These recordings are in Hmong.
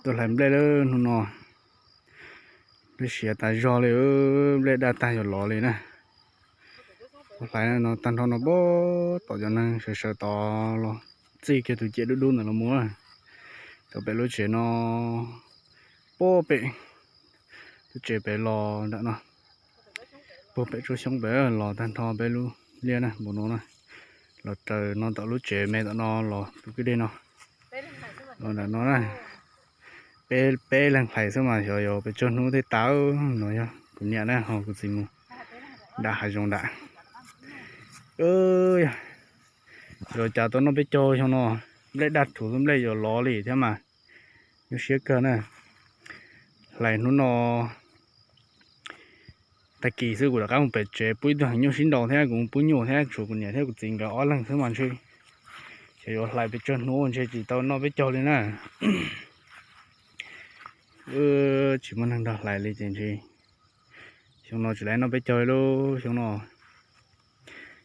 Tuaj hlais nplej lawm hnub no, nplej siav tas zog li, nplej daj tag yuav lov li na. Tuaj hlais no tag nrho no, pab tom cov neeg sawv sawv tod los txij kiag tus ciam dub dub ntawm los mus na. Cov pem lub tsev no, pab pem lub tsev pem los nram no, puag pem tsob xyoob pem los tag nrho peb lub liaj na, npaum no na. Los raws no tom lub tsev me tom no los tus kwj deg no, los nram no na. Peb, peb leeg hlais xwb mas xyov yuav pes tsawg hnub thiaj tas no. Yog kuv niam na ho kuv txiv mus nram hav zoov nram. Yog yuav cas tau noj peb caug xyoo no, nplej daj rhuv xwb, nplej yuav lov li thiab mas nyuaj siab kawg na. Hlais hnub no tag kis xwb kuv rov qab mus pem tsev pub ib tug heev nyuj sib nraus thiab kuv mus pub nyuj thiab, tshuav kuv niam thiab kuv txiv nkawd ob leeg xwb mas ntshe xyov yuav hlais pes tsawg hnub ntshe tsis tau noj peb caug li na. Tsis muaj neeg nrog hlais li ces ntshe xyoo no tsis tau noj peb caug li lub xyoo no.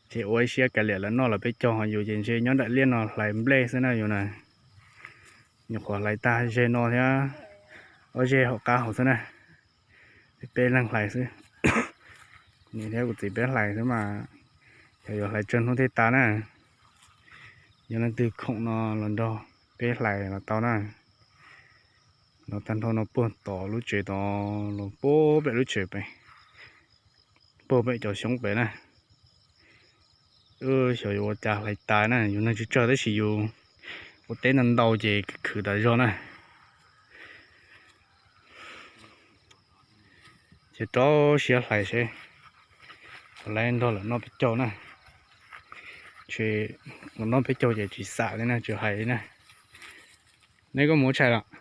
Ces ua ib siab kav liam lawv noj lawv peb caug, ho yus ces ntshe nyob nram liaj no hlais nplej xwb na yus na. Nyuam qhuav hlais tag zeg no thiab ob zeg hauv qab hauv xwb na. Peb, peb leeg hlais xwb. Kuv niam thiab kuv txiv peb hlais xwb mas xyov yuav hlais tsawg hnub thiaj tas na. Yog leej twg khoom no los nrog peb hlais los tau na. Los tag nrho no puag tom lub tsev tod los puag pem lub tsev pem, puag pem cov xyoob pem na. Xyov yuav ua cas hlais tas na, yus neeg tsawg tsawg tab sis yus ua teb ntau ntau ces khwv tas zog na. Ces rau siab hlais seb puas laib nrog lawv noj peb caug na. Ntshe noj peb caug ces tsis xam li na, tsis hais li na. Neb koj mus ua tshais los?